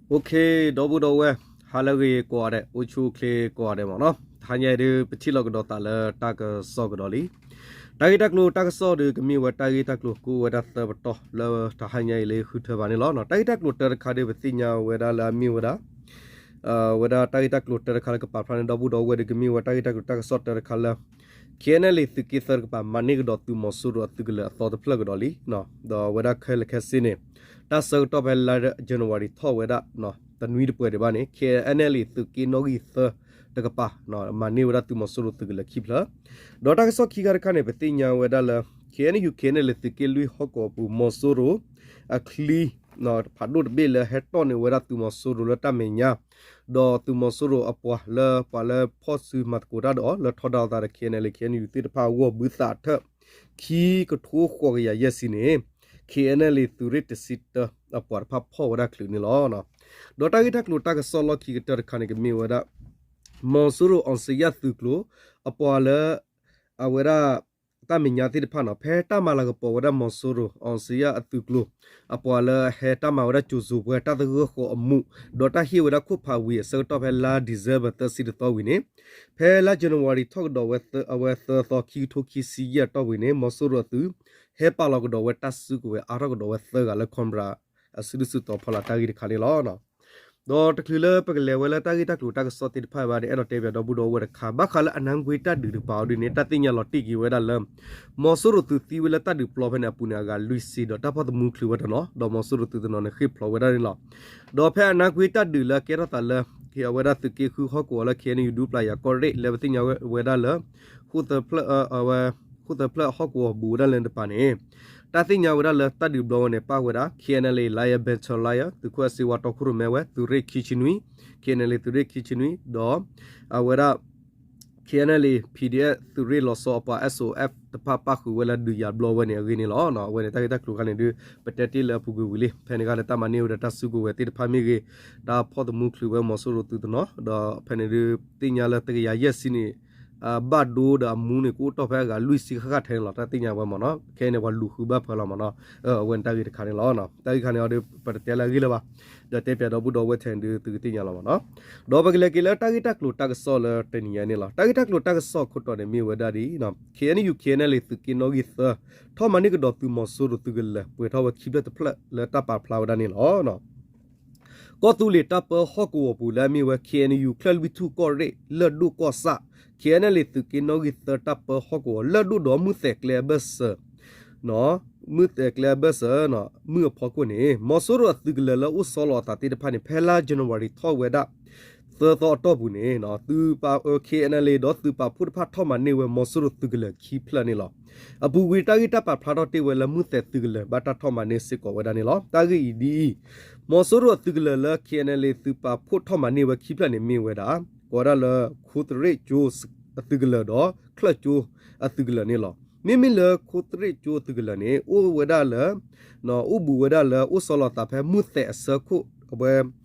Okay, ဒီပုၢ်ဒီဝဲၢ်, ဟါလၢအဂ့ၤကိးဂၤဒဲး, အိၣ်ဆူၣ်အိၣ်ချ့ကိးဂၤဒဲးမ့ၢ်နီၤ. တဟါညါအံၤဒုး ပထံၣ်လိာ်ကဒီးသးလၢတၢ်ကစီၣ်ကဒီးလံ. တၢ်ဂ့ၢ်တၢ်ကျိၤတၢ်ကစီၣ်ဒီး ကမ့ၢ်ဝဲတၢ်ဂ့ၢ်တၢ်ကျိၤကအိၣ်ဝဲဒၣ်သၢပတီၢ်လၢတဟါညါအံၤလၢဃုထၢဘၣ်န့ၣ်လီၤ. တၢ်ဂ့ၢ်တၢ်ကျိၤတၢတခါဒီး ပသ့ၣ်ညါဝဲဒၣ်လၢအမ့ၢ်ဝဲဒၣ် ဝဲဒၣ်တၢ်ဂ့ၢ်တၢ်ကျိၤတၢတခါလၢကပာ်ဖျါန့ၢ်ဒီပုၢ်ဒီဝဲၢ်ဒီး ကမ့ၢ်ဝဲတၢ်ဂ့ၢ်တၢ်ကျိၤတၢ်ကစီၣ်တၢတခါလၢ KNLA သုးက့သၢတကပၤ မၤန့ၢ်ကဒီးသုးမီၤစိရိၤအသုးကလၢၤအသီတဖျၢၣ်ကဒီးလံ. ဒီးအဝဲဒၣ်ခဲလၢာ်ခဲဆ့န့ၣ် တၢ်ဆၢကတီၢ်ဖဲလါ January ထီၣ်ဝဲဒၣ် တနွံတပှဲၤဒံးဘၣ်န့ၣ် KNLA သုးက့နီၣ်ဂံၢ်သၢတကပၤ မၤန့ၢ်ဝဲဒၣ်သုးမီၤစိရိၤသုးကလၢၤခံဖျၢၣ်. ဒီးတၢ်ကစီၣ်ခံခါတခါန့ၣ် ပသ့ၣ်ညါဝဲဒၣ်လၢ KNU KNLA သုးက့လွံၢ်ဟီၣ်ကဝီၤပူၤ မီၤစိရိၤအချံ ဖးဒိၣ်တဘ့ၣ်လၢဟဲတီၢ်န့ၢ်ဝဲဒၣ်သုးမီၤစိရိၤလၢတၢ်မဲာ်ညါ ဒီးသုးမီၤစိရိၤအပှၤလၢပှၤလၢဖီၣ်စုမၤသကိးတၢ်ဒီးအီၤလၢထီဒါအသးဒီး KNLA KNU သ့ၣ်တဖၣ်အဂီၢ် ဘုသးအထၢၣ် ခံကထိဃိးကယၤယဲၢ်ဆံန့ၣ် KNLA သုးရ့ၣ်တဆံတၢအပှၤတဖၣ်ဖီၣ်ဝဲဒၣ်ချုးန့ၣ်လီၤ. ဒီးတၢ်ဂ့ၢ်တၢ်ကျိၤတၢ်ကစီၣ်လီၢ်ခံကတၢၢ်တခါန့ၣ် ကမ့ၢ်ဝဲဒၣ် မီၤစိရိၤ အောင်ဇေယျ သုးကျိၤ အပှၤလၢ အဝဲဒၣ် တၢ်မဲာ်ညါသ့ၣ်တဖၣ်နီၤ ဖဲတၢ်မၤလၤကပီၤဝဲဒၣ်မီၤစိရိၤ အောင်ဇေယျ အသုးကျိၤ အပှၤလၢဟဲတၢ်မၤဝဲဒၣ်ကၠိၤစိၤပှဲၤတၢ်သဂၢၢ်ဃီအမူး ဒီးတၢ်ဟ့ၣ်ဝဲဒၣ်ခိၣ်ဖးဝံၤအဆၢကတီၢ်ဖဲလါ December သၢဆံတသီဝံၤန့ၣ် ဖဲလါ January ထီၣ်ကဒီးဝဲသၢသီ ခံကထိခံဆံယဲၢ်အတီၢ်ဝံၤန့ၣ် မီၤစိရိၤအသုး ဟဲပာ်လီၤကဒီးဝဲတၢ်စုကဝဲၤအါထီၣ်ကဒီးဝဲသၢဂၤလၢ Cobra အစုဒုၣ်စုတီၤဖီလာ်တၢ်ဂ့ၢ်တခါန့ၣ်လီၤ. ဒီးတချုးလၢပကလဲၤဝဲလၢတၢ်ဂ့ၢ်တၢ်ကျိၤတၢ်ကစီၣ်သ့ၣ်တဖၣ်ဘၣ်ဒီး အဲၣ်ဒိးတဲပၠးဒီပုၢ်ဒီဝဲၢ်တခါ ဘၣ်ဃးလၢအနါကွ့တၢ်ဒုးတကပၤအီၤဒ်န့ၣ် တၢ်သ့ၣ်ညါလီၤတံၢ်က့ၤဝဲဒၣ်လၢ မီၤစိရိၤသုးသံဝဲလၢတၢ်ဒုးပျီဖဲန့ၣ်အပူၤန့ၣ် အဂၤလွံၢ်ဆံ ဒီးတၢ်ဖီၣ်သမူချုးဝဲတနီၤ ဒီးမီၤစိရိၤသုးတနီၤန့ၣ်ဃ့ၢ်ဖျိးဝဲဒၣ်န့ၣ်လီၤ. ဒီးဖဲအနါကွ့တၢ်ဒုးလၢကဲထီၣ်သးလၢ အဝဲဒၣ်သုးက့ဃုဟီၣ်ကဝီၤလၢ KNU ဒူပျၢ်ယၤကီၢ်ရ့ၣ်လၢပသ့ၣ်ညါဝဲဒၣ်လၢ ဃိၣ်သၢဖျၢၣ်အဟီၣ်ကဝီၤဘူးဝဲဒၣ်လၢတပၤန့ၣ် တၢ်သ့ၣ်ညါဝဲဒၣ်လၢတၢ်ဒုးဘျီဝဲန့ၣ် ပၣ်ဝဲဒၣ် KNLA Lion Battalion သုးခိၣ်အစ့ဝါတီခိၣ်ရိၣ်မဲဝဲ သုးရ့ၣ်ခံဆံနွံ KNLA သုးရ့ၣ်ခံဆံနွံ ဒီး အဝဲဒၣ် KNLA PDF သုးရ့ၣ်လီၤဆီအပှၤ SOF တဖၣ်ပၣ်ဃုာ်ဝဲလၢဒုးယၤဘျီဝဲန့ၣ်အဂ့ၢ်န့ၣ်လီၤ. အဝဲန့ၣ်တၢ်ဂ့ၢ်တၢ်ကျိၤခါန့ၣ်ဒုး ပတဲတ့ၢ်လၢအပူၤကွံာ်ဝံၤလံ. ဖဲန့ၣ်ခါန့ၣ် တၢ်မၤန့ၢ်ဝဲဒၣ်တၢ်စုကဝဲၤသ့ၣ်တဖၣ်မ့ၢ်ဂ့ၤ, တၢ်ဖီၣ်သမူချုးဝဲမီၤစိရိၤသုးတနီၤ, ဒီးဖဲန့ၣ်ဒုးသ့ၣ်ညါလၢတကယၤယဲၢ်ဆံန့ၣ် ဘၣ်ဒိဒီးအမူန့ၣ် ကအိၣ်တီၢ်ဖဲအဂၤလွံၢ်ဆံဃၣ်ဃၣ်ထဲန့ၣ်လီၤ. တၢ်သ့ၣ်ညါဝဲမ့ၢ်နီၤ, ခဲအံၤန့ၣ် ပှၤလူၤဃုဘၣ်ဖၢလီၤမ့ၢ်နီၤ. အဝဲန့ၣ်တၢ်ဂ့ၢ်တခါန့ၣ်လီၤ. တၢ်ဂ့ၢ်ခါန့ၣ်အီၤဒီး ပတတဲလၢအဂ့ၢ်လၢၤဘၣ်, ဒီးတဲပၠးဒီပုၢ်ဒီဝဲၢ်ထဲန့ၣ်ဒုး သုကသ့ၣ်ညါလီၤမ့ၢ်နီၤ. ဒီးပကလဲၤက့ၤလၢတၢ်ဂ့ၢ်တၢ်ကျိၤတၢ်ကစီၣ်လၢတနံၤညါန့ၣ်လီၤ. တၢ်ဂ့ၢ်တၢ်ကျိၤတၢ်ကစီၣ်ခိၣ်တီန့ၣ်မ့ၢ်ဝဲဒၣ်ဒ်အံၤ, KNU KNLA သုးက့နီၣ်ဂံၢ်သၢ ထီၣ်မၤန့ၢ်ကဒီးသုးမီၤစိရိၤသုးကလၢၤ ပှဲၤထီၣ်ဝဲခံဖျၢၣ်တဖျၢၣ်လၢတၢ်ပာ်ဖျါဝဲဒၣ်န့ၣ်လီၤ. ကီၢ်သူလ့ၤတၢ်ပၢဟီၣ်ကဝီၤပူၤလၢအမ့ၢ်ဝဲ KNU ချၢၣ်လွံၢ်ထူၣ်ကီၢ်ရ့ၣ် လၢၢ်ဒိၣ်ကီၢ်ဆၣ် KNLA သုးက့နီၣ်ဂံၢ်သၢတၢ်ပၢဟီၣ်ကဝီၤ လၢၢ်ဒိၣ်ဒီးမုၢ်သဲးကျဲအဘၢၣ်စၢၤ မုၢ်သဲးကျဲအဘၢၣ်စၢၤ မုၢ်အဖီခိၣ်န့ၣ် မီၤစိရိၤအသုးကလၢၤလၢအိၣ်ဆီလီၤအသးသ့ၣ်တဖၣ်န့ၣ် ဖဲလါ January ထီၣ်ဝဲဒၣ် သၢသီအတီၢ်ပူၤန့ၣ် သုးပာ် KNLA ဒီးသုးပာ်ဖှိၣ်တဖၣ်ထီၣ်မၤန့ၢ်ဝဲမီၤစိရိၤသုးကလၢၤခံဖျၢၣ်န့ၣ်လီၤ. အပူၤကွံာ်တၢ်ဂ့ၢ်တၢ်ပာ်ဖျါထီၣ်တ့ၢ်ဝဲလၢမုၢ်သဲးသုးကလၢၤ ဘၣ်တၢ်ထီၣ်မၤန့ၢ်စ့ၢ်ကီးဝဲဒၣ်န့ၣ်လီၤ. တၢ်ဂ့ၢ်အံၤဒ်အံၤ, မီၤစိရိၤအသုးကလၢၤလၢ KNLA သုးပာ်ဖှိၣ်ထီၣ်မၤန့ၢ်ဝဲခံဖျၢၣ်န့ၣ်မ့ၢ်ဝဲဒၣ် ကိးဝဲဒၣ်လၢ ခိသရ့ၣ်ကၠိအသုးကလၢၤဒီး ချၢၣ်ကၠိအသုးကလၢၤန့ၣ်လီၤ. မ့မ့ၢ်လၢခိသရ့ၣ်ကၠိအသုးကလၢၤန့ၣ် အိၣ်ဝဲဒၣ်လၢ အိၣ်ဘူးဝဲဒၣ်လၢအိၣ်ဆီလီၤသးဖဲမုၢ်သဲးအဆၢခိၣ် အဝဲ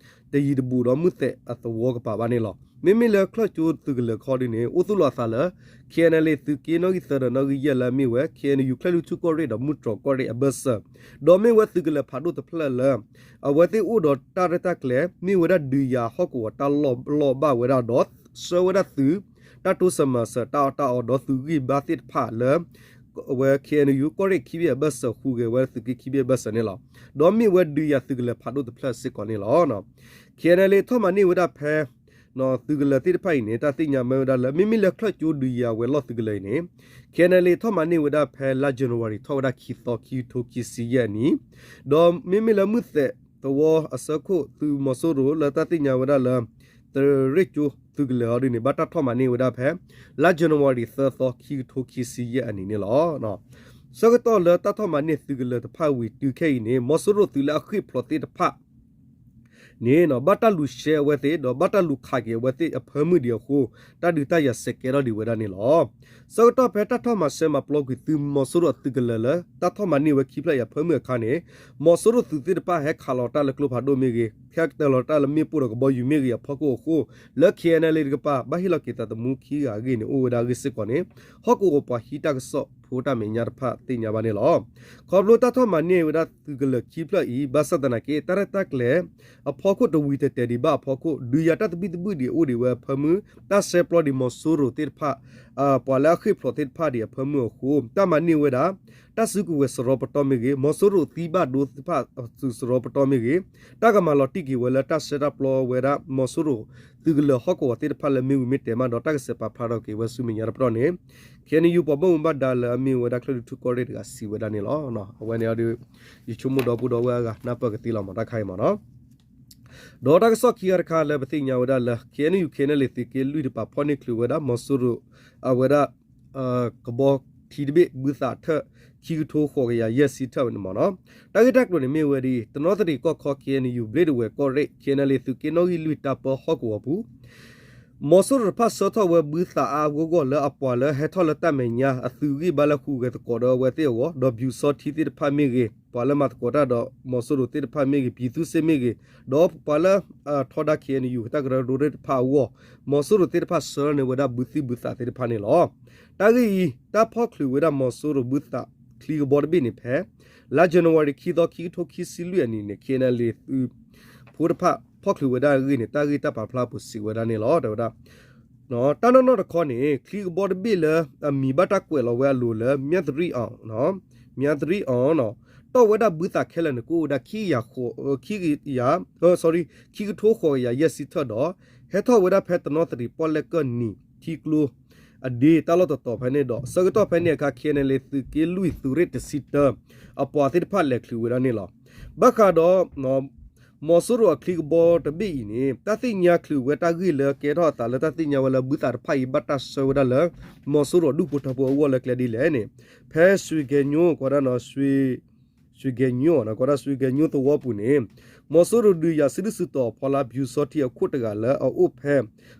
တယံၤတဘူးဒီးမုၢ်သဲးအသဝီကပၤဘၣ်န့ၣ်လီၤ. မ့မ့ၢ်လၢချၢၣ်ကၠိသုးကလၢၤခီဒ်န့ၣ် အိၣ်သူၣ်လီၤအသးလၢ KNLA သုးက့နီၣ်ဂံၢ်သၢဒီးနီၣ်ဂံၢ်ယဲၢ်လၢအမ့ၢ်ဝဲ KNU ချၢၣ်လွံၢ်ထူၣ်ကီၢ်ရ့ၣ်ဒီးမုၢ်တြီၤကီၢ်ရ့ၣ်အဘၢၣ်စၢၤ, ဒီးမ့ၢ်ဝဲသုးကလၢၤဖးဒိၣ်တဖျၢၣ်လၢ အဝဲသ့ၣ်အိၣ်ဒီးတၢ်ရဲၣ်တၢ်ကျဲၤ မ့ၢ်ဝဲဒၣ်ဒုးယၤဟီၣ်ကဝီၤတၢ်လီၢ်ဘၣ်ဝဲဒၣ်ဒီး ဆှၢဝဲဒၣ်သုး တၢ်တိစၢၤမၤစၢၤတၢ်အီၣ်တၢ်အီဒီးသုးဂံၢ်ဘါသ့ၣ်တဖၣ်လၢ အဝဲ KNU ကီၢ်ရ့ၣ်ခံဘ့ၣ်အဘၢၣ်စၢၤ ဃုဂဲၤဝဲသုးက့ခံဘ့ၣ်အဘၢၣ်စၢၤန့ၣ်လီၤ. ဒီးမ့ၢ်ဝဲဒုးယၤသုးကလၢၤဖးဒိၣ်တဖျၢၣ်စ့ၢ်ကီးန့ၣ်လီၤ. ခဲအံၤန့ၣ် လၢထီၣ်မၤန့ၢ်ဝဲဒၣ်ဖဲ သုးကလၢၤသ့ၣ်တဖၣ်အံၤန့ၣ် တၢ်သ့ၣ်ညါမ့ၢ်ဝဲဒၣ်လၢ မ့မ့ၢ်လၢချၢၣ်ကၠိဒုးယၤဝဲၤလီၢ်သုးကလၢၤအံၤန့ၣ် ခဲအံၤန့ၣ် လၢထီၣ်မၤန့ၢ်ဝဲဒၣ်ဖဲလါ January ထီၣ်ဝဲဒၣ်ခံသီ ခံကထိခံဆံယဲၢ်အနံၣ်, ဒီးမ့မ့ၢ်လၢမုၢ်သဲးသဝီအဆၢခိၣ် သုးမီၤစိရိၤလၢတၢ်သ့ၣ်ညါဝဲဒၣ်လၢ သုးရ့ၣ်ကၠိသုးကလၢၤအီၤဒ်န့ၣ် ဘၣ်တၢ်ထီၣ်မၤန့ၢ်ဝဲဒၣ်ဖဲ လါ January သၢသီ ခံကထိခံဆံယဲၢ်အနံၣ်န့ၣ်လီၤ. ဆၢကတီၢ်လၢတၢ်ထီၣ်မၤန့ၢ်သုးကလၢၤတဖၣ်ဝံၤတုၤခဲအံၤန့ၣ် မီၤစိရိၤသုးလၢအဃ့ၢ်ဖျိးသ့ၣ်တဖၣ် န့ၣ် ဘၣ်တၢ်လူၤရှဲအဝဲသ့ၣ် ဒီးဘၣ်တၢ်လူၤခးက့ၤအဝဲသ့ၣ်အဖၢမုၢ်ဒံးအဃိ တၢ်ဒုးတၢ်ယၤစဲးကဲထီၣ်ဒံးဝဲဒၣ်န့ၣ်လီၤ. ဆၢကတီၢ်ဖဲတၢ်ထီၣ်မၤစၢၤမၤပျီကွံာ်သုးမီၤစိရိၤအသုးကလၢၤလၢ တၢ်ထီၣ်မၤန့ၢ်ဝဲခံဖျၢၣ်အံၤအဖၢမုၢ်အခါန့ၣ် မီၤစိရိၤသုးသ့ၣ်တဖၣ်ဟဲခးလီၤတၢ်လၢကျိဖးဒိၣ်မ့ၢ်ဂ့ၤ, ဟဲကတၢၢ်လီၤတၢ်လၢမ့ၣ်ပိၢ်ဒီးကဘီယူၤမ့ၢ်ဂ့ၤအဖီခိၣ်အဃိ လၢ KNLA တကပၤ ဘၣ်ဟ့ၣ်လီၤက့ၤသးသမူခံဂၤအဂ့ၢ်န့ၣ် အိၣ်ဝဲဒၣ်အဂ့ၢ်စ့ၢ်ကီးန့ၣ် ဟီၣ်ကဝီၤပှၤဟံးတၢ်ကစီၣ် တၢ်ကစီၣ်ပာ်ဖျါထီၣ်ဝဲဒၣ်လၢသုးခိၣ်တၢ်မဲာ်ညါတဖၣ်သ့ၣ်ညါဘၣ်န့ၣ်လီၤ. ခီဖျိတၢ်ထီၣ်မၤန့ၢ်ဝဲဒၣ်သုးကလၢၤခံဖျၢၣ်အံၤ ဘၣ်ဆၣ်သနာ်က့ တၢ်ရဲၣ်တၢ်ကျဲၤအဖီခိၣ်တဝံၤတတဲာ်ဒံးဘၣ်အဖီခိၣ် ဒုးယၤတၢ်သဘံၣ်သဘုၣ်ဒံးအိၣ်ဒံးဝဲအဖၢမုၢ် တၢ်ဆဲးပျီဒံးမီၤစိရိၤသ့ၣ်တဖၣ် ပှၤလၢအဃ့ၢ်ဖျိးသ့ၣ်တဖၣ်ဒံးအဖၢမုၢ်အဃိ တၢ်မၤန့ၢ်ဝဲဒၣ် တၢ်စုကဝဲၤစရီပတီၢ်မ့ၢ်ဂ့ၤ မီၤစိရိၤသံဘၣ်ဒိသ့ၣ်တဖၣ်အသုးစရီပတီၢ်မ့ၢ်ဂ့ၤ တၢ်ကမၤလီၤတံၢ်က့ၤဝဲလၢတၢ်ဆဲးတၢ်ပျီဝဲဒၣ် မီၤစိရိၤသုးကလၢၤဟီၣ်ကဝီၤသ့ၣ်တဖၣ်လၢမ့ၢ်ဝံၤမ့ၢ်တဲာ်မးဒီး တၢ်ကစဲးပာ်ဖျါထီၣ်က့ၤဝဲဆူမဲာ်ညါတပတီၢ်န့ၣ် ခ့ၣ်အဲၣ်ယူၣ် ပှၤဘၣ်မူဘၣ်ဒါလၢအမ့ၢ်ဝဲဒၣ်ကၠီၣ်လွံၢ်ထူၣ်ကီၢ်ရ့ၣ်တဂၤစံးဝဲဒၣ်န့ၣ်လီၤ. အဝဲန့ၣ်ဒီး ယဆိကမိၣ်ဒီပုၢ်ဒီဝဲၢ်အဂၤနၢ်ပၢၢ်ကသ့လီၤမး တၢ်ခါအံၤမးနီၤ ဒီးတၢ်ကစီၣ်ခံဂၤတခါလၢပသ့ၣ်ညါဝဲဒၣ်လၢ ခ့ၣ်အဲၣ်ယူၣ် ခ့ၣ်အဲၣ်အယ်လ်အ့ သုးက့လွံၢ်တပၤဖီၣ်န့ၢ်ချုးဝဲဒၣ် မီၤစိရိၤ အဝဲဒၣ် ကဘီထံတဘ့ၣ် ဘုသးထၢၣ် ခံကထိဃိးကယၤယဲၢ်ဆံထၢၣ်ဝဲန့ၣ်မးနီၤ. တၢ်ဂ့ၢ်တၢ်ကျိၤန့ၣ်မ့ၢ်ဝဲဒ်အံၤ တနီသရံၣ်ကီၢ်ခီ ခ့ၣ်အဲၣ်ယူၣ် ဘျ့ဒဝဲၢ်ကီၢ်ရ့ၣ် ခ့ၣ်အဲၣ်အယ်လ်အ့ သုးက့နီၣ်ဂံၢ်လွံၢ်တၢ်ပၢဟီၣ်ကဝီၤပူၤ မီၤစိရိၤတဖၣ်ဆှၢထီၣ်ဝဲဘုသးအါအါဂီၢ်ဂီၢ်လၢအပှၤလၢဟဲထီၣ်လၢတၢ်မဲာ်ညါ အသုးဂံၢ်ဘါလၢဟူးဂဲၤသကိးဒီးအဝဲသ့ၣ်အဂီၢ် ဒီးပျူစောထီးသ့ၣ်တဖၣ်မ့ၢ်ဂ့ၤ ပှၤလၢမၤသကိးတၢ်ဒီးမီၤစိရိၤသ့ၣ်တဖၣ်မ့ၢ်ဂ့ၤ ပြည်သူ့စစ်မ့ၢ်ဂ့ၤ ဒီးပှၤလၢထီဒါ ခ့ၣ်အဲၣ်ယူၣ် တၢ်ကရၢကရိသ့ၣ်တဖၣ်အဂီၢ် မီၤစိရိၤသ့ၣ်တဖၣ်ဆှၢထီၣ်န့ၢ်ဝဲဒၣ်ဘုသံၣ်ဘုသးသ့ၣ်တဖၣ်န့ၣ်လီၤ. တၢ်ဂ့ၢ်အံၤ တၢ်ဖီၣ်ချုးဝဲဒၣ်မီၤစိရိၤဘုသးချံကဘီတဘ့ၣ်န့ၣ်ဖဲ လါယနူၤအါရံၤ ခံသီ ခံကထိခံဆံလွံၢ်အနံၤန့ၣ် ခ့ၣ်အဲၣ်အယ်လ်အ့ သုးဖိတဖၣ်ဖီၣ်ချုးဝဲဒၣ်အဂ့ၢ်န့ၣ် တၢ်ဂ့ၢ်တၢ်ပာ်ဖျါအပူၤစံးဝဲဒၣ်န့ၣ်လီၤ. တဲဝဲဒၣ် တၢ်နီၢ်နီၢ်တခီန့ၣ် ချံကဘီတဘ့ၣ်လၢအမံၤဘၣ်တၢ်ကွဲးလီၤဝဲအလိၤလၢ မၠၣ်သရံၣ်အီၤ မၠၣ်သရံၣ်အီၤ တီၢ်ဝဲဒၣ်ဘုသးခဲလၢာ်န့ၣ် ကအိၣ်ဝဲဒၣ် ခံကယၤ ခံကယၤ sorry ခံကထိဃိးကယၤယဲၢ်ဆံထၢၣ်ဒီး ဟဲထီၣ်ဝဲဒၣ်ဖဲတနီသရံၣ်ပီၣ်လဲၣ်ကၢၢ်နံၤ ထံကျိအဒ့တၢ်လီၢ်တတီၤဖဲန့ၣ်ဒီး ဆၢကတီၢ်ဖဲန့ၣ်အခါ ခ့ၣ်အဲၣ်အယ်လ်အ့ သုးက့လွံၢ်သုးရ့ၣ်တဆံတၢ အပှၤသ့ၣ်တဖၣ်လဲၤချုးဝဲဒၣ်န့ၣ်လီၤ. ဘၣ်ဃးဒီး မီၤစိရိၤအချံကဘီတဘ့ၣ်အံၤန့ၣ် တၢ်သ့ၣ်ညါချုးဝဲတၢ်ဂ့ၢ်လၢကဲထီၣ်အသးလၢတၢ်သ့ၣ်ညါဝဲလၢဘုသးတဖၣ်အံၤ ဘၣ်တၢ်ဆှၢဝဲဒၣ်လၢ မီၤစိရိၤအဒူၣ်ဖိထၢဖိအဂီၢ်လၢကျဲဒ်လဲၣ်န့ၣ် ဖဲ ရွှေဂဲၤညိ ကိးဒၣ် ရွှေဂဲၤညိ ကိးဒၣ် ရွှေဂဲၤညိ သဝီပူၤန့ၣ် မီၤစိရိၤဒုးယၤစုဒုၣ်စုတီၤအဖီလာ် ပျူစောထီးအခိၣ်တဂၤလၢအအိၣ်ဖဲ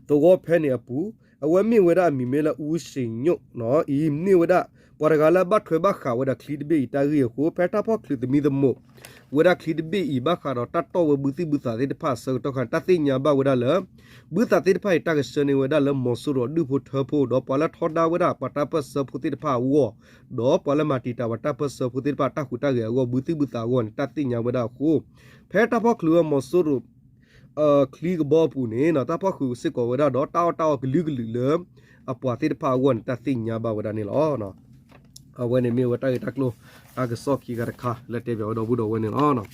သဝီဖဲန့ၣ်အပူၤ အဝဲမ့ၢ်ဝဲဒၣ်အမံၤမ့ၢ်လၢ အူစ့ညိၣ် အံၤ မ့ၢ်ဝဲဒၣ် ပှၤတဂၤလၢအဘၣ်ထွဲဘၣ်ဃးဝဲဒၣ်ချံတဘ့ၣ်အံၤတၢ်ဂ့ၢ်အဃိ ဖဲတၢ်ဖီၣ်ချုးသမံသမိးဝဲဒၣ်ချံတဘ့ၣ်အံၤ ဘၣ်ဃးဒီးတၢ်တီၢ်ဝဲဘုသံၣ်ဘုသးသ့ၣ်တဖၣ်အဆၢကတီၢ်ခါန့ၣ် တၢ်သ့ၣ်ညါဘၣ်ဝဲဒၣ်လၢ ဘုသးသ့ၣ်တဖၣ်အံၤ တၢ်ကဆှၢန့ၢ်ဝဲဒၣ်လၢမီၤစိရိၤအဒူၣ်ဖိထၢဖိ ဒီးပှၤလၢထီဒါဝဲဒၣ်ပှၤတၢ်ပၢၢ်ဆၢဖိသ့ၣ်တဖၣ်အဂီၢ် ဒီးပှၤလၢမၤတံာ်တာ်ပှၤတၢ်ပၢၢ်ဆၢဖိသ့ၣ်တဖၣ်အတၢ်ဟူးတၢ်ဂဲၤအဂီၢ် ဘုသံၣ်ဘုသးအဂီၢ်န့ၣ် တၢ်သ့ၣ်ညါဝဲဒၣ်အဃိ ဖဲတၢ်ဖီၣ်ချုးဝဲမီၤစိရိၤ ချံကဘီအပူၤန့ၣ် တၢ်ဖီၣ်ချုးစ့ၢ်ကီးဝဲဒၣ်ဒီးတၢ်အီၣ်တၢ်အီကလုာ်ကလုာ်လၢ အပှၤသ့ၣ်တဖၣ်အဂီၢ်န့ၣ် တၢ်သ့ၣ်ညါဘၣ်ဝဲဒၣ်န့ၣ်လီၤ. အဝဲန့ၣ်မ့ၢ်ဝဲတၢ်ဂ့ၢ်တၢ်ကျိၤ တၢ်ကစီၣ်ခံခါတခါလၢတဲဘၣ်ဝဲဒီပုၢ်ဒီဝဲၢ်န့ၣ်လီၤ.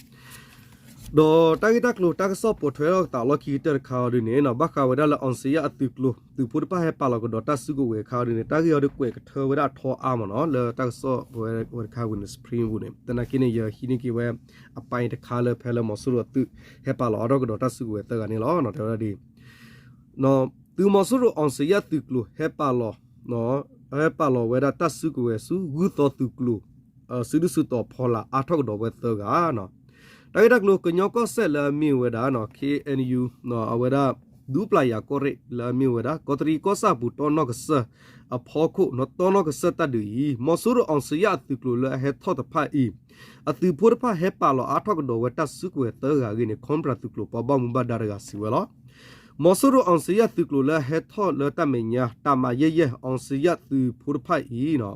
ဒီးတၢ်ဂ့ၢ်တၢ်ကျိၤတၢ်ကစီၣ်ပိာ်ထွဲထီၣ်အသးလီၢ်ခံကတၢၢ်တခါအီၤဒ်န့ၣ် ဘၣ်ဃးဝဲဒၣ်လၢ အောင်ဇေယျ အသုးကျိၤ သုးဖိတဖၣ်ဟဲပာ်လီၤကဒီးတၢ်စုကဝဲၤအခါအီၤဒ်န့ၣ် တၢ်ဂ့ၢ်အီၤဒ်ကွဲးကထၢဝဲဒၣ်အထီအါမးနီၤ လၢတၢ်ကစီၣ်ဝဲတခါဝံၤန့ၣ် Supreme ပူၤန့ၣ် သနာ်က့န့ၣ် ယဟံးန့ၢ်က့ၤဝဲ အပိုင်းတခါလၢဖဲလၢမီၤစိရိၤအသုးဟဲပာ်လီၤအါထီၣ်ကဒီးတၢ်စုကဝဲၤသၢဂၤန့ၣ်လီၤ. တဲဝဲဒၣ်ဒ် သုးမီၤစိရိၤ အောင်ဇေယျ သုးကျိၤ ဟဲပာ်လီၤ ဟဲပာ်လီၤဝဲဒၣ်တၢ်စုကဝဲၤဆူ ဂုၢ်သီသုးကျိၤ စုဒုၣ်စုတီၤဖီလာ်အါထီၣ်ကဒီးဝဲသၢဂၤနီၤ. တၢ်ဂ့ၢ်တၢ်ကျိၤ ကညီကီၢ်စဲၣ်လၢအမ့ၢ်ဝဲဒၣ် ခ့ၣ်အဲၣ်ယူၣ် အဝဲဒၣ် ဒူပျၢ်ယၤကီၢ်ရ့ၣ်လၢအမ့ၢ်ဝဲဒၣ် ကီးတရံးကီၢ်ဆၣ်အပူၤ တီနီၢ်ကစၢၢ်အဖီခိၣ် တီနီၢ်ကစၢၢ်တၢ်ဒုးအံၤ မီၤစိရိၤ အောင်ဇေယျ အသုးကျိၤလၢအဟဲထီၣ်တဖၣ်အံၤ အသုးဖိတဖၣ်ဟဲပာ်လီၤအါထီၣ်ကဒီးဝဲတၢ်စုကဝဲၤသၢဂၤအဂ့ၢ်န့ၣ် Cobra သုးကျိၤပှၤဘၣ်မူဘၣ်ဒါတဂၤစံးဝဲလီၤ. မီၤစိရိၤ အောင်ဇေယျ သုးကျိၤလၢအဟဲထီၣ်လၢတၢ်မဲာ်ညါ တပ်မ ယဲၢ်ယဲၢ် အောင်ဇေယျ သုးဖိတဖၣ်အံၤ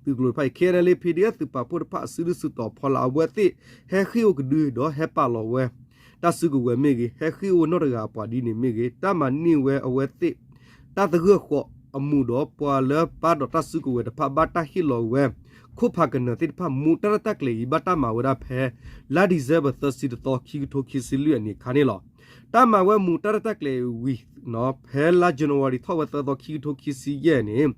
သုးကျိၤတဖၣ်အံၤ ခ့ၣ်အဲၣ်အယ်လ်အ့ ပီၣ်ဒီအ့ၣ်အ့ဖ် သုးပာ်ဖှိၣ်တဖၣ်အစုဒုၣ်စုတီၤဖီလာ် အဝဲသ့ၣ်ဟဲဃ့ၢ်အိၣ်ကဒု ဒီးဟဲပာ်လီၤဝဲ တၢ်စုကဝဲၤမ့ၢ်ဂ့ၤ ဟဲဃ့ၢ်အိၣ်နီၢ်တဂၤအပှၤဒ်န့ၣ်မ့ၢ်ဂ့ၤ တၢ်မၤန့ၢ်ဝဲအဝဲသ့ၣ် တၢ်သဂၢၢ်ဃီအမူးဒီး ပှၤလၢပၢ်ဒီးတၢ်စုကဝဲၤတဖၣ် ဘၣ်တၢ်ဟ့ၣ်လီၤဝဲ ခိၣ်ဖးကနၢၤသ့ၣ်တဖၣ် မူးတၢ်ရဲၣ်တၢ်ကျဲၤအံၤ ဘၣ်တၢ်မၤဝဲဒၣ်ဖဲ လါဒံၣ်စဲဘၢၣ် သၢဆံတသီ ခံကထိခံဆံလွံၢ်အနံၣ်အခါန့ၣ်လီၤ. တၢ်မၤဝဲမူးတၢ်ရဲၣ်တၢ်ကျဲၤအံၤဝံၤ ဖဲလါယနူၤအါရံၤ ထီၣ်ဝဲသၢသီ ခံကထိခံဆံယဲၢ်န့ၣ်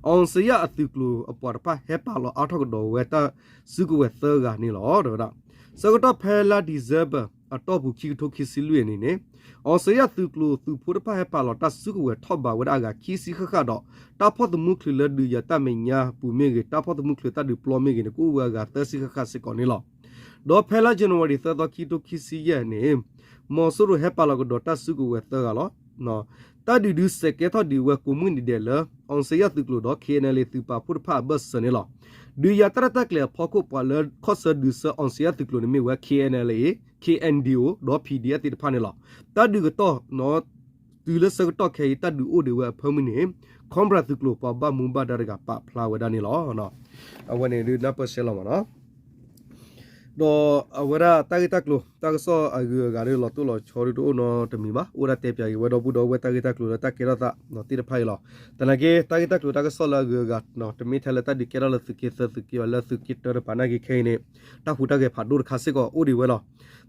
အောင်ဇေယျ အသုးကျိၤအပှၤတဖၣ် ဟဲပာ်လီၤအါထီၣ်ကဒီးဝဲတၢ်စုကဝဲၤသၢဂၤန့ၣ်လီၤ. တဲဝဲဒၣ် ဆၢကတီၢ်ဖဲလါဒံၣ်စဲဘၢၣ် အတီၢ်ပူၤ ခံကထိခံဆံလွံၢ်အနံၣ်န့ၣ် အောင်ဇေယျ သုးကျိၤသုးဖိတဖၣ်ဟဲပာ်လီၤတၢ်စုကဝဲၤထီၣ်ဘးဝဲဒၣ်အဂၤခံဆံဃၣ်ဃၣ်ဒီး တၢ်ဖီၣ်သမူချုးလၢဒုးယၤတၢ်မဲာ်ညါအပူၤမ့ၢ်ဂ့ၤ တၢ်ဖီၣ်သမူချုးတၢ်ဒုးပျီမ့ၢ်ဂ့ၤန့ၣ် ကအိၣ်ဝဲအဂၤသၢဆံဃၣ်ဃၣ်စ့ၢ်ကီးန့ၣ်လီၤ. ဒီးဖဲလါယနူၤအါရံၤ သၢသီ ခံကထိခံဆံယဲၢ်န့ၣ် မီၤစိရိၤဟဲပာ်လီၤကဒီးတၢ်စုကဝဲၤသၢဂၤလီၤ. တၢ်ဒုးဒုးစဲးကဲထီၣ်ဒံးဝဲကိးမုၢ်နံၤဒဲးလၢ အောင်ဇေယျ သုးကျိၤဒီး ခ့ၣ်အဲၣ်အယ်လ်အ့ သုးပာ်ဖှိၣ်တဖၣ်အဘၢၣ်စၢၤန့ၣ်လီၤ. ဒုးယၤတၢ်ရဲၣ်တၢ်ကျဲၤအဖီခိၣ် ပှၤလၢခီၣ်ဆၢဒုးဆၢ အောင်ဇေယျ သုးကျိၤန့ၣ်မ့ၢ်ဝဲ ခ့ၣ်အဲၣ်အယ်လ်အ့ ခ့ၣ်အဲၣ်ဒီအိၣ် ဒီး ပီႇဒီအ့ၣ်ဖ် သ့ၣ်တဖၣ်န့ၣ်လီၤ. တၢ်ဒုးကတီၢ် တုၤလၢဆၢကတီၢ်ခဲအံၤ တၢ်ဒုးအိၣ်ဒံးဝဲအဖၢမုၢ်န့ၣ် Cobra သုးကျိၤပှၤဘၣ်မူဘၣ်ဒါတဂၤပာ်ဖျါဝဲဒၣ်န့ၣ်လီၤ. အဝဲန့ၣ်ဒုးနၢ်ပၢၢ်ဆဲးလီၤမးနီၤ. ဒီးအဝဲဒၣ်တၢ်ဂ့ၢ်တၢ်ကျိၤတၢ်ကစီၣ်အဂုၤအဂၤဒုး လီၤတိၢ်လီၤဆီဒုးတအိၣ်နီတမံၤဘၣ်, အိၣ်ဒၣ်တဲပၠးက့ၤဝဲဒီပုၢ်ဒီဝဲၢ်တၢ်ဂ့ၢ်တၢ်ကျိၤလၢတၢ်ကဲထီၣ်သးသ့ၣ်တဖၣ်အံၤလီၤ. သနာ်က့ တၢ်ဂ့ၢ်တၢ်ကျိၤတၢ်ကစီၣ်လၢအဂုၤအဂၤ တမ့ၢ်ထဲလၢတၢ်ဒုးကဲထီၣ်လၢသုးက့သၢသုးက့ဘၣ် လၢသုးက့တၢတပၤနာ်က့ခဲအံၤန့ၣ် တၢ်ဟူးတၢ်ဂဲၤဖးဒိၣ်တခါစ့ၢ်ကီးအိၣ်ဒံးဝဲလီၤ.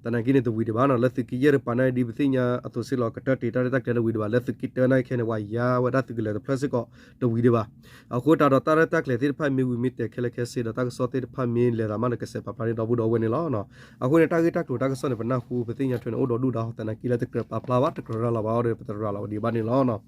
သနာ်က့န့ၣ်တဝံၤဒံးဘၣ်နီၤ, လၢသုးက့ယဲၢ်တပၤနာ်က့ဒ်ပသ့ၣ်ညါအသိးစ့ၢ်လီၤ ကတၢၢ်တ့ၢ်တၢ်ရဲၣ်တၢ်ကျဲၤတဝံၤဒံးဘၣ်, လၢသုးက့တၢနာ်က့ခဲန့ၣ် ပှၤယါဝဲဒၣ်သုးကလၢၤတဖျၢၣ်စ့ၢ်ကီးတဝံၤဒံးဘၣ်. အဃိတၢ်ဒီးတၢ်ရဲၣ်တၢ်ကျဲၤသ့ၣ်တဖၣ်မ့ၢ်ဝံၤမ့ၢ်တဲာ်ခဲလၢာ်ခဲဆ့ဒီး တၢ်ကစီၣ်သ့ၣ်တဖၣ်မ့ၢ်လဲၤသးမးဒီး ကစဲးပာ်ဖျါန့ၢ်ဒီပုၢ်ဒီဝဲၢ်န့ၣ်လီၤ. အဃိန့ၣ် တၢ်ဂ့ၢ်တၢ်ကျိၤတၢ်ကစီၣ်န့ၣ် ပနၢ်ဟူပသ့ၣ်ညါထွဲန့ၣ် အိၣ်ဒီးဒူၣ်ဒါအီၤ သနာ်က့လၢတကြၢးပာ်ဖျါဘၣ် တကြၢးရၤလီၤဘၣ်အီၤဒီး ပတရၤလီၤဝဲဒံးဘၣ်န့ၣ်လီၤ.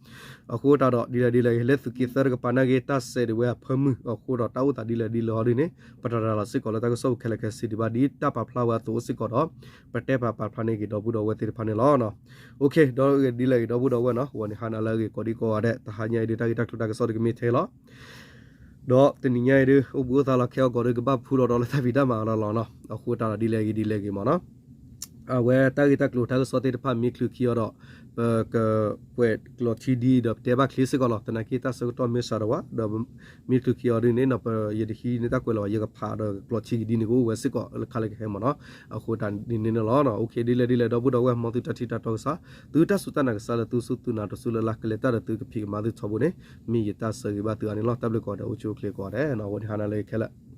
အဃိတၢ်ဒီးဒ်လဲၣ်ဒ်လဲၣ်ဂ့ၤ လၢသုးက့သၢတကပၤနာ်က့ တၢ်စဲးဒံးဝဲအဖၢမုၢ်အဃိဒီး တၢ်အိၣ်သးဒ်လဲၣ်ဒ်လဲၣ်အီၤဒ်န့ၣ် ပတရၤလီၤစ့ၢ်ကီးလၢတၢ်ကစီၣ်ပူၤခဲလၢာ်ခဲဆ့ဒံးဘၣ် ဒ်တၢ်ပာ်ဖျါဝဲအသိးအိၣ်စ့ၢ်ကီးဒီး ပတဲပာ်ဖျါန့ၢ်က့ၤဒီပုၢ်ဒီဝဲၢ်သ့ၣ်တဖၣ်န့ၣ်လီၤ. ဒ်လဲၣ်ဂ့ၤဒီပုၢ်ဒီဝဲၢ်နီၤ ဝဲန့ၣ်ဟါနၤလၢအဂ့ၤကိးဒံကိးဂၤဒဲး တဟါညါအံၤဒုး တၢ်ဂ့ၢ်တၢ်ကျိၤတၢ်ကစီၣ်ဒုးကမ့ၢ်ထဲလီၤ. ဒီးတနံၤညါအံၤဒုး အိၣ်ဘှံးအိၣ်သါလီၤ ခဲအံၤကီးဒုး ကဘၣ်ဖှူလီၤဒီးလၢတၢ်ဖံးတၢ်မၤလီၤလီၤနီၤ. အဃိတၢ်ဒီးဒ်လဲၣ်ဂ့ၤဒ်လဲၣ်ဂ့ၤမးနီၤ အဝဲတၢ်ဂ့ၢ်တၢ်ကျိၤတၢ်ကစီၣ်သ့ၣ်တဖၣ်မ့ၢ်ချုးခံအီၤဒီး ပကကွဲးကျိးထံဒ်ဒီးပတဲဘၣ်ချ့စ့ၢ်ကီးလီၤ. သနာ်က့တၢ်ဆၢကတီၢ်မ့ၢ်စှၤဒီးဝဲ ဒီးမ့ၢ်ချုးခံအီၤဒ်န့ၣ်နီၤ ပယတဟံးန့ၢ်တၢ်ကွဲးလၢၤဘၣ် ယကဖးဒီးကျိးထံကဒ်န့ၣ် ကအိၣ်ဝဲစ့ၢ်ကီးလၢခါလၢကဟဲမးနီၤ. အဃိတၢ်ဒ်န့ၣ်န့ၣ်လီၤ. ဒ်လဲၣ်ဒ်လဲၣ်ဒီပုၢ်ဒီဝဲၢ် မ်သုတၢ်ထံၣ်တၢ်တီကစၢ် သုတၢ်စူၢ်တၢ်နာ်ကစၢ်လၢသုစူၢ်သုနာ်တစူၢ်လၢ်လၢ် ကလဲၤတၢ်ဒီးသုကဖံးကမၤသုထီဘိန့ၣ် မ့ၢ်ယတၢ်ဆၢဂ့ၤဘၣ်သုအါန့ၣ်လီၤ. တၢ်ဘျုးကိးဂၤဒဲး အိၣ်ဆူၣ်အိၣ်ချ့ကိးဂၤဒဲးနီၤ ဝဲန့ၣ်ဟါနၤလၢခဲလၢာ်